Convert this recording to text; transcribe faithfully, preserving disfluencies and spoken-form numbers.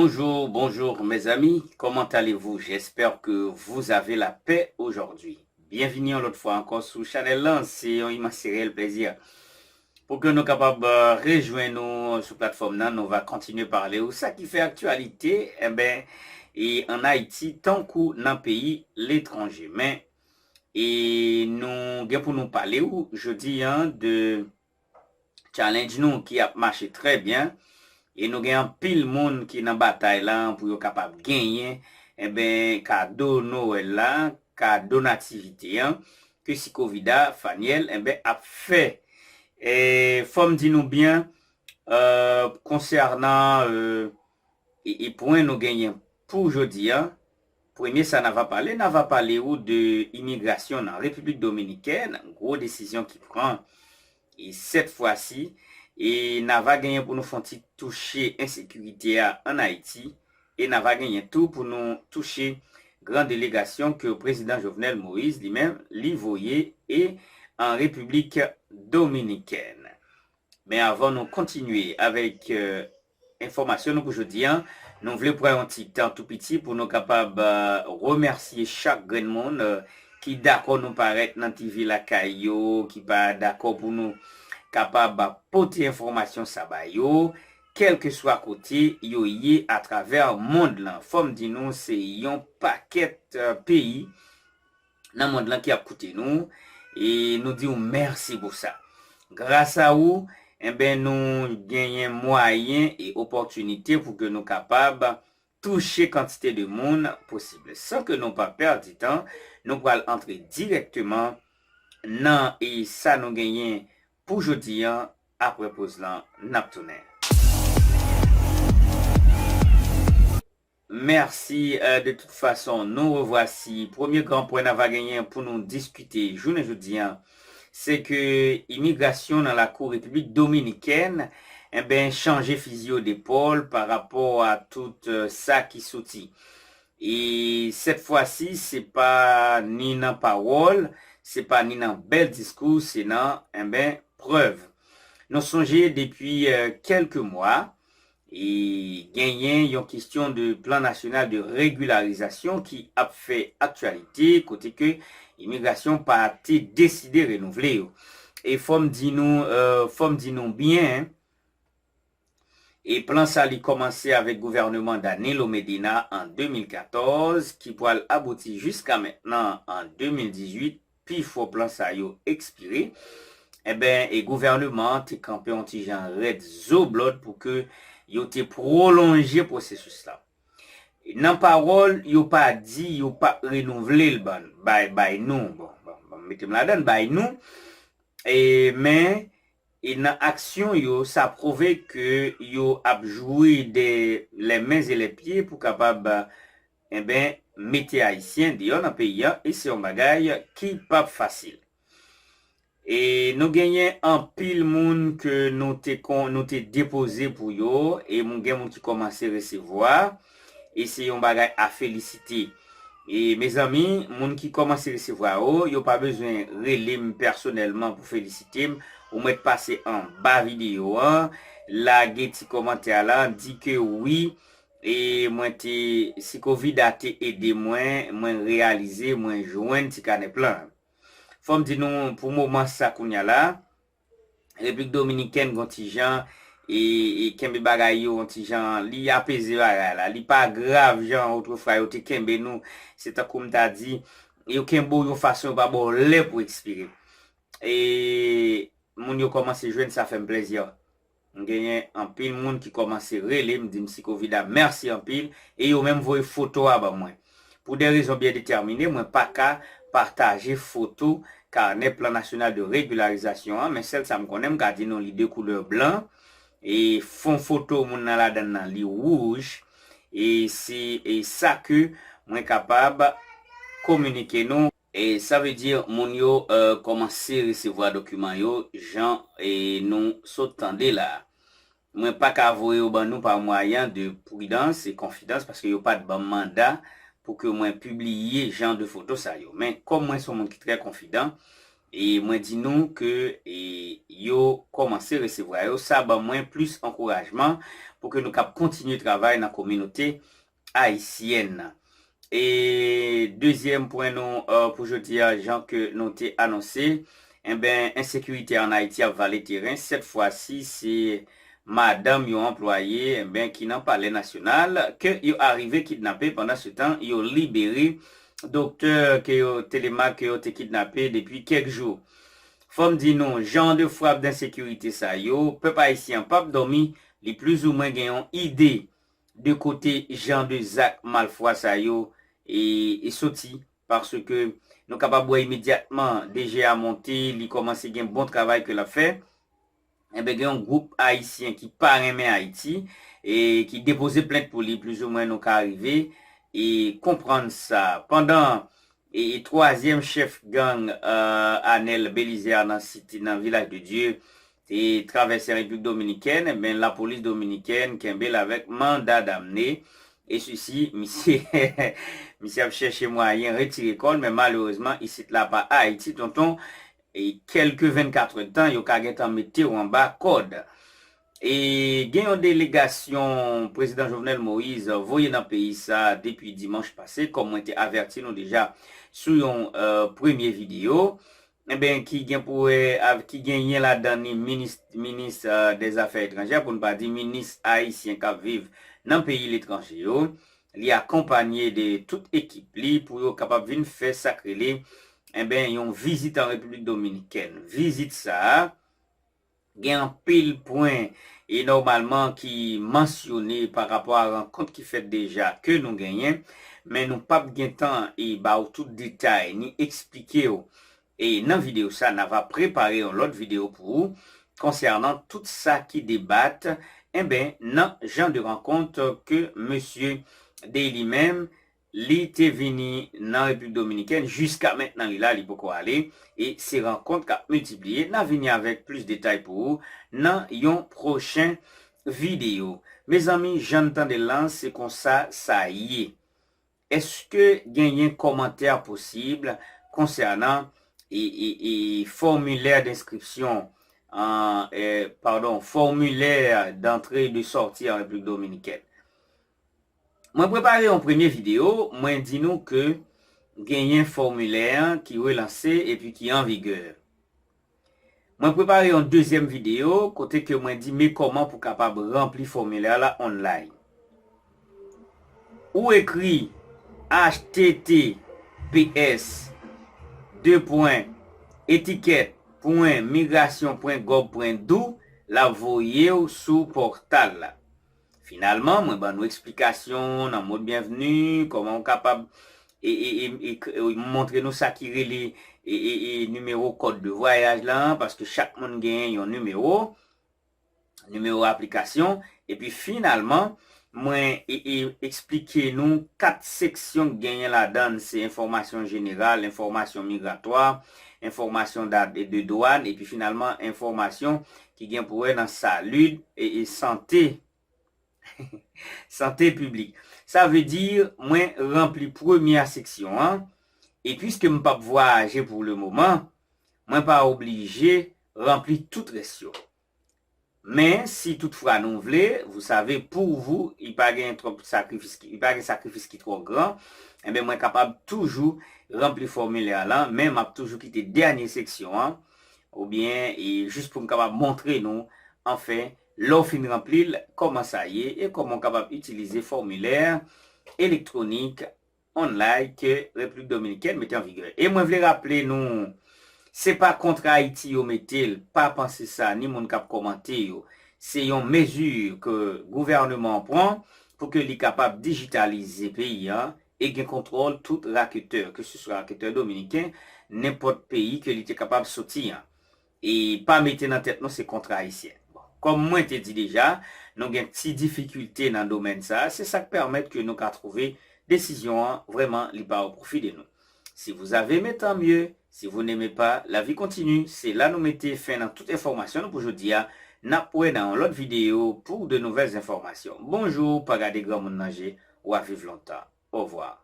Bonjour, bonjour mes amis, comment allez-vous? J'espère que vous avez la paix aujourd'hui. Byenvini yon lòt fwa ankò sou chanèl lan, se yon imansi reyèl plèzi pou ke nou kapab euh, rejwenn nou sou platfòm nan. Nou va kontinye pale ou sa ki fè aktyalite, enben, e an Ayiti tankou nan peyi letranje. Men, e nou gen pou nou pale ou jodi an de challenge nou ki ap mache trè byen, e nou gen anpil moun ki nan batay la pou yo kapab genyen, enben, kado Nwèl la, kado nativite an, ke Sikovida Faniel, enben, ap fè. E fò m di nou byen, euh, konsènan euh, e, e pwen nou genyen pou jodi a. Premye sa n a va pale, n a va pale ou de imigrasyon nan Repiblik Dominikèn, gwo desizyon ki pran e sèt fwa si, e n a va genyen pou nou fè yon ti touche ensekirite a an Ayiti, e n a va genyen tou pou nou touche gran delegasyon ke prezidan Jovenel Moïse li menm li voye e an Repiblik Dominikèn. Men avan nou kontinye avèk euh, enfòmasyon nou pou jodi a, nou vle pran yon ti tan tou piti pou nou kapab euh, remèsye chak grenn moun euh, ki dakò nou parèt nan T V lakay yo, ki pa dakò pou nou kapab pote enfòmasyon sa ba yo, kèlkeswa kote yo ye atravè mond lan. Fò m di nou, se yon pakèt euh, peyi nan mond lan ki ap koute nou, e nou di w mèsi pou sa. Gras a ou, enben, nou genyen mwayen e opòtinite pou ke nou kapab touche kantite de moun posib. San ke nou pa pèdi tan, nou pral antre dirèkteman nan e sa nou genyen pou jodi an. Apre poz lan, n ap tounen. Mèsi, euh, de tout fason, nou revwasi. Premye gran pwen n a va genyen pou nou diskite jounen jodi a, se ke imigrasyon nan lakou Repiblik Dominikèn, enben, chanje fizi o depòl pa rapò a tout euh, sa ki soti. E sèt fwa si, se pa ni nan pawòl, se pa ni nan bèl diskou, se nan, enben, prèv. Nou sonje depi euh, kèlke mwa, e genyen yon kesyon de plan nasyonal de regilarizasyon ki ap fè aktyalite, kote ke imigrasyon pa te deside renouvle yo. E fò m di nou, euh, fò m di nou byen, e plan sa li kòmanse avèk gouvèneman Danilo Medina an de mil katòz, ki pral abouti jiska mentnan an de mil dizuit, pi fò plan sa yo ekspire, enben, e gouvèneman an te kanpe yon ti jan rèd zo blòd pou ke yo te pwolonje pwosesis la. Nan pawòl, yo pa di yo p ap renouvle l ban, bay, bay nou. Bon, bon, bon, mete m ladan, bay nou. E, men, e nan aksyon yo, sa pwouve ke yo ap jwi de les mains et les pieds pou kapab, enben, mete Ayisyen deyò nan peyi a, e se yon bagay ki p ap fasil. E nou genyen anpil moun ke nou te kon, nou te depoze pou yo, e moun gen moun ki kòmanse resevwa, e se yon bagay a felisite. E mezanmi, moun ki kòmanse resevwa yo, yo pa bezwen rele m pèsonèlman pou felisite m, ou mèt pase anba videyo an, lage ti kòmantè a la, di ke wi, e mwen te, Sikovida te ede mwen, mwen reyalize, mwen jwenn ti kanè plan. Fò m di nou, pou moman sa kounye a la, Repiblik Dominikèn gon ti jan, e, e kenbe bagay yo yon ti jan, li apeze bagay la. Li pa grav jan otrefwa yo te kenbe nou, se tankou m ta di, yo kenbe w yon fason yo pa ba w lè pou ekspire. E moun yo kòmanse jwenn, sa fè m plèzi. M genyen anpil moun ki kòmanse rele m, di m Sikovida mèsi anpil, e yo menm voye foto a ban mwen. Pou de rezon byen detèmine, mwen pa ka pataje foto kanè plan nasyonal de regilarizasyon an, men sèl sa m konnen, m ka di nou li de koulè blan, e fon foto moun nan ladan nan li wouj, e se e sa ke mwen kapab kominike nou. E sa vle di moun yo euh, kòmanse resevwa dokiman yo jan e nou sot tande la. Mwen pa ka voye yo ban nou pa mwayen de pridans e konfidans, paske yo pa t ban m manda pou ke mwen pibliye jan de foto sa yo. Men kòm mwen se yon moun ki trè konfidan, E mwen di nou ke, e, yo kòmanse resevwa yo. Sa ban mwen plis ankourajman pou ke nou kab kontinye travay nan kominote ayisyèn. E dezyèm pwen nou, e, pou jodi a, jan ke nou te anonse, enben, ensekirite an Ayiti ap vale teren. Sèt fwa si, se madanm yon anplwaye, enben, ki nan Palè Nasyonal, ke yo arive kidnape. Pandan se tan, yo libere doktè ke yo, Telemaque, ke yo te kidnape depi kèk jou. Fò m di nou, jan de frap d ensekirite sa yo, pèp ayisyen an p ap dòmi, li plizoumwen gen yon ide de kote jan de zak malfwa sa yo e, e soti, paske nou kapab wè imedyatman D G a monte, li kòmanse gen bon travay ke l ap fè. Enben, gen yon gwoup ayisyen ki pa renmen Ayiti e ki depoze plent pou li, plizoumwen nou ka rive e konprann sa. Pandan e, e twazyèm chèf gang, e, Anèl Belizaire nan site, nan Vilaj de Dye, te travèse Repiblik Dominikèn, enben, lapolis dominikèn kenbe l avèk manda damne. E sisi, misye, misye ap chèche mwayen retire kò l, men malerezman, isit la pa Ayiti, tonton. E kèlke vennkat èdtan, yo ka gentan mete w anba kòd. E gen yon delegasyon Prezidan Jovenel Moïse voye nan peyi sa depi dimanch pase, kòm mwen te avèti nou deja sou yon, e, premye videyo, enben, ki gen pou wè, av-, ki genyen ladan ni minis, minis, e, dèzafè etranjè, pou n pa di minis ayisyen k ap viv nan peyi letranje yo. Li akonpanye de tout ekip li pou yo kapab vin fè sa k rele, enben, yon vizit an Repiblik Dominikèn. Vizit sa a, gen anpil pwen e nòmalman ki mansyone pa rapò a rankont ki fèt deja ke nou genyen, men nou p ap gen tan e ba w tout detay ni eksplike w e nan videyo sa, n ava prepare yon lòt videyo pou ou konsènan tout sa ki debat, enben, nan jan de rankont ke mesye Daly menm, li te vini nan Repiblik Dominikèn, jiska mentnan li la, li poko ale, e se rankont k ap miltipliye. N a vini avèk plis detay pou ou nan yon pwochen videyo. Mezanmi, jan n tande l lan, se konsa sa ye. Èske genyen kòmantè posib konsènan e, e, e fòmilè denskripsyon, an, e, padon, fòmilè dantre e de sòti an Repiblik Dominikèn? Mwen prepare yon premye videyo, mwen di nou ke genyen fòmilè an ki relanse epi ki an vigè. Mwen prepare yon dezyèm videyo kote ke mwen di men kòman pou kapab ranpli fòmilè la online. Ou ekri H T T P S, de pwen, etikèt, pwen, migrasyon, pwen gòv, pwen dou, l ap voye w sou pòtal la. Finalman, mwen ban nou eksplikasyon nan mo de byenvni, kòman w kapab e, e, e, e, k-, e, montre nou sa ki rele e, e, e, nimewo kòd de vwayaj lan, paske chak moun genyen yon nimewo, nimewo aplikasyon, epi finalman, mwen e, e, eksplike nou kat seksyon k genyen ladan l, se enfòmasyon jeneral, enfòmasyon migratwa, enfòmasyon da-, de dwàn, epi finalman, enfòmasyon ki gen pou wè nan salid e, e sante, sante piblik. Sa vle di, mwen ranpli premyè seksyon an, e piske m p ap vwayaje pou le moman, mwen pa oblije ranpli tout rès yo. Men, si toutfwa nou vle, vous savez, pour vous, li pa gen twòp sakrifis ki, li pa gen sakrifis ki twò gran, enben, mwen kapab toujou ranpli fòmilè lan, men m ap toujou kite dènye seksyon an, oubyen, e jis pou m kapab montre nou, anfen, lè w fin ranpli l, kòman sa ye, e kòman w kapab itilize fòmilè elektwonik online ke Repiblik Dominikèn mete an vigè. E mwen vle raple nou, se pa kont Ayiti yo mete l, pa panse sa, ni moun k ap kòmante yo. Se yon mezi ke gouvènman an pran pou ke li kapab dijitalize peyi an e gen kontwòl tout raketè, ke se swa raketè dominiken, nenpòt peyi ke li te kapab soti an. E pa mete nan tèt nou se kont Ayisyen. Bon, kòm mwen te di deja, nou gen ti difikilte nan domèn sa, se sa k pèmèt ke nou ka twouve desizyon an vrèman li pa o pwofi de nou. Si vous avez aimé, tant mieux. Si vous n'aimez pas, la vie continue. Se la nou mete fen nan tout enfòmasyon nou pou jodi a. N ap wè nan yon lòt videyo pou de nouvelles informations. Bonjou, pa gade granmoun nan je, w a viv lontan. Au revoir.